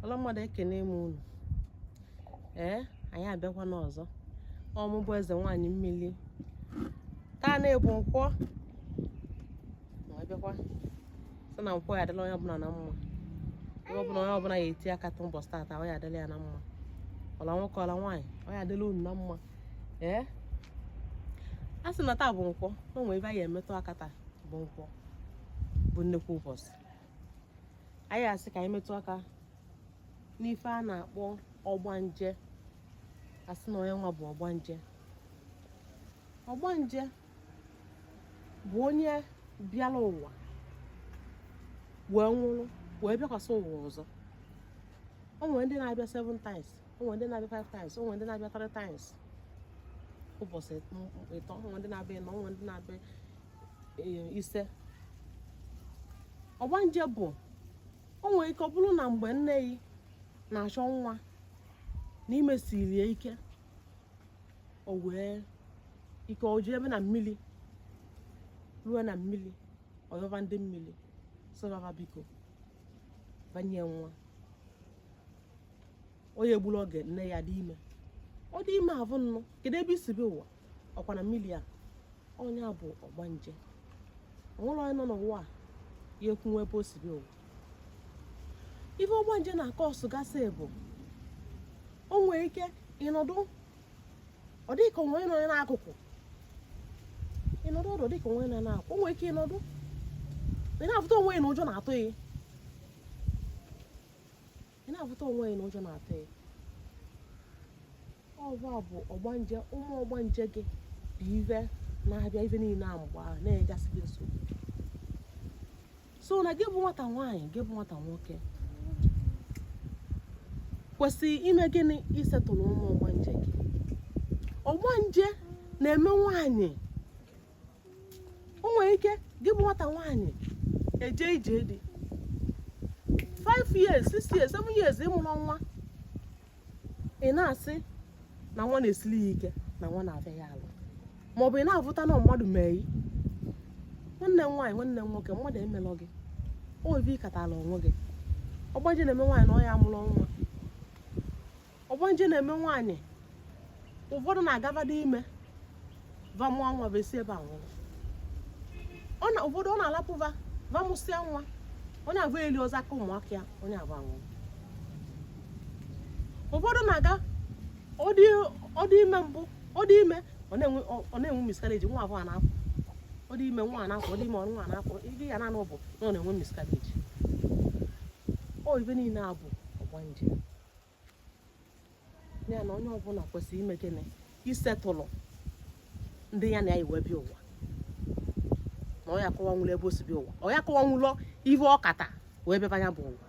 Ọla mmadụ, ekene m unu. Ee, anyị abịakwana ọzọ. Ọ mụ bụ eze nwaanyị mmiri. Taa na-ebu nkwọ ma bịakwa sị na nkwọ ya adịla onye ọbụla na mma. Ebe ọbụla onye ọbụla ya eti aka tụ ụbọchị taata, ọ ya adịla ya na mma. Ọla nwoke, ọla nwaanyị, ọ ya adịla unu na mma. Ee, a sị na taa bụ nkwọ, na onwe ebe anyị emetụ aka. Taa bụ nkwọ, bụ nnekwu ụbọchị. Anyị asị ka anyị metụ aka n'ife a na-akpọ ọgbanje. Asị na onye nwa bụ ọgbanje. Ọgbanje bụ onye bịara ụwa wee nwụrụ, wee bịakwasị ụwa ọzọ. O nwere ndị na-abịa 7 times, o nwere ndị na-abịa 5 times, o nwere ndị na-abịa 3 times, ụbọchị 3, o nwere ndị na-abịa 4, o nwere ndị na-abịa 5. Ọgbanje bụ, o nwere ike ọ bụrụ na mgbe nne yi na-achọ nwa na imesiri ya ike, o wee ike o jee ebe na mmiri, ruo na mmiri, ọyọva ndị mmiri sọbaba, biko banye nwa. Onye egburu oge nne ya dị ime, ọ dị ime avụ nnụ. Kedu ebe isi bi ụwa? Ọkwa na mmiri a. Onye a bụ ọgbanje. O nwere onye nọ n'ụwa a ya ekwunwe ebe o si bi ụwa. Ife ọgbanje na-akọ ọsụgasị bụ, o nwere ike ịnọdụ, ọ dị ka onwe nọ n'akụkụ, ịnọdụ ọdụ dị ka onwe nọ n'akụkụ. O nwere ike ịnọdụ, ị na-afụta onwe ya na ụjọ na-atụ ya. Ị na-afụta onwe ya na ụjọ na-atụ ya. Ọwa bụ ọgbanje. Ụmụ ọgbanje gị bụ ife na-abịa, ife niile a mgbe ahụ na-enyegasị gị nsogbu. So na gị bụ nwata nwaanyị, gị bụ nwata nwoke, kwesịrị ime gịnị? Isetụlụ ụmụ ọgbanje gị. Ọgbanje na-eme nwaanyị, o nwere ike gị bụ nwata nwaanyị eje ije dị 5 years, 6 years, 7 years, ịmụrụ nwa, ị na-asị na nwa na-esili ya ike, na nwa na-abịa ya alụ, maọbụ ị na-avụta na mmadụ mee. Nwanne m nwaanyị, nwanne m nwoke, mmadụ emelọ gị o ebe ịkatala onwe gị. Ọgbanje na-eme nwaanyị na ọ ya amụrụ nwa. Ọgbanje na-eme nwaanyị, ụfọdụ na-agabado ime va mụọ nwa bụ esi ebe a nwụrụ. Ọ na ụfọdụ ọ na-alapụ va va mụsịa nwa, onye abụ eli ọzọ aka ụmụaka ya, onye abụ anwụrụ. Ụfọdụ na-aga ọ dị ime mbụ, ọ dị ime, ọ na-enwe miscarriage, nwa abụọ na-apụ. Ọ dị ime, nwa na-apụ. Ọ dị ime, nwa na-apụ. Ife ya naanị bụ na ọ na-enwe miscarriage. Ọ ife niile a bụ ọgbanje ya. Na onye ọbụla kwesịrị ime gịnị? Isetụlụ ndị ya na ya iwe bịa ụwa, na ọ ya kọwanwụlọ ebe o si bịa ụwa, ọ ya kọwanwụlọ ife ọkata wee bịaba ya bụ ụwa.